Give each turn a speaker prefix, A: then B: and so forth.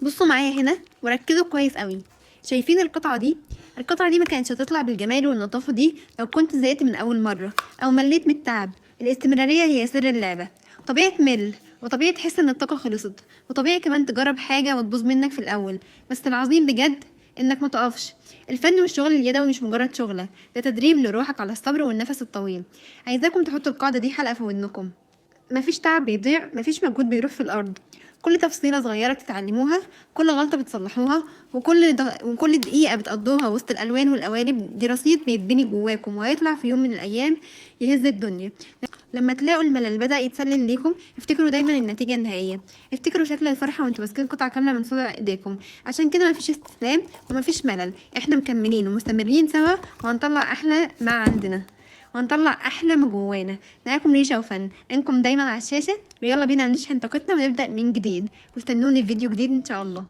A: بصوا معايا هنا وركزوا كويس قوي. شايفين القطعة دي؟ القطعة دي ما كانتش هتطلع بالجمال والنظافة دي لو كنت زهقت من أول مرة أو مليت من التعب. الاستمرارية هي سر اللعبة. طبيعي تمل، وطبيعي تحس إن الطاقة خلصت، وطبيعي كمان تجرب حاجة وتبوظ منك في الأول، بس العظيم بجد إنك ما تقفش. الفن والشغل اليدوي مش مجرد شغلة، ده تدريب لروحك على الصبر والنفس الطويل. عايزاكم تحطوا القاعدة دي حلقة في ودنكم. مفيش تعب بيضيع، مفيش مجهود بيروح في الأرض. كل تفصيلة صغيرة بتتعلموها، كل غلطة بتصلحوها، وكل دقيقة بتقضوها وسط الألوان والقوالب دي رصيد بيتبني جواكم وهيطلع في يوم من الأيام يهز الدنيا. لما تلاقوا الملل بدأ يتسلل ليكم، افتكروا دايما النتيجة النهائية، افتكروا شكل الفرحة وانتوا ماسكين قطعة كاملة من صنع ايديكم. عشان كده مفيش استسلام ومفيش ملل، احنا مكملين ومستمرين سوا، وهنطلع أحلى ما عندنا وهنطلع احلى ما جوانا. معاكم ريشه وفن، انكم دايما على الشاشه، ويلا بينا نشحن طاقتنا ونبدا من جديد. واستنوني في فيديو جديد ان شاء الله.